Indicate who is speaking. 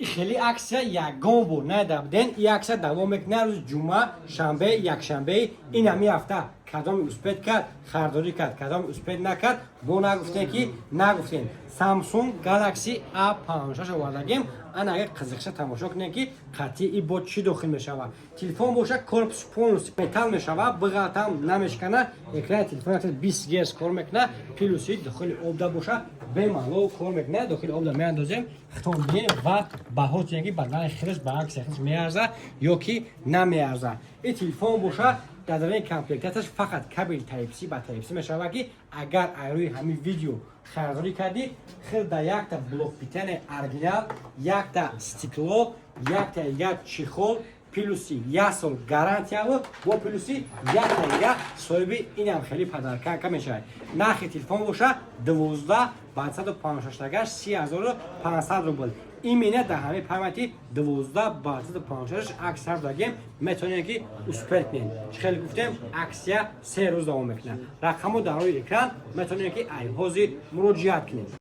Speaker 1: Хеле акция ягон буд надида буден. И акция давом мекунад рӯзи ҷумъа, шанбе, якшанбе ин ҳами ҳафта. Кадоми успеть кард, харидорӣ кард, кадоми успеть накард, бо нагуфтем, ки нагуфтем. Samsung Galaxy A56 овардагем. Ана, агар қизиқша, тамошо кунем, ки қатъи бо чӣ дохил мешавад. Телефон боша, корпус полностью металл мешавад, биғалтам намешкана. Экрани телефон 20 герц кор мекунад, плюси дохили обда боша, бемалол кор мекунад. Дохили обда меандозем, хитон бинем ва баҳо тием, ки ба нархи худаш, ба акция худаш меарза ё ки намеарза. Ин телефон боша, дар даруни комплектаташ фақат кабели Type-C ба Type-C мешавад, ки агар ай рӯи ҳамин видео харидорӣ кардӣ, хел да якта блок питания оригинал, якта стекло, якта як чехол, плюси як сол гарантияву бо плюси якта як соҳиби инам хеле подарка мешавад. Нархи телефон боша, 12 ба 156 30 500 рубл. Именно дар ҳамаи памяти 12 ба 156 акция дагем, метавонем, ки успеть кунем. Чӣ хеле гуфтем, акция 3 рӯз давом мекунад. Рақамҳо дар рӯи экран, метавонем, ки айҳози муроҷиат кунем.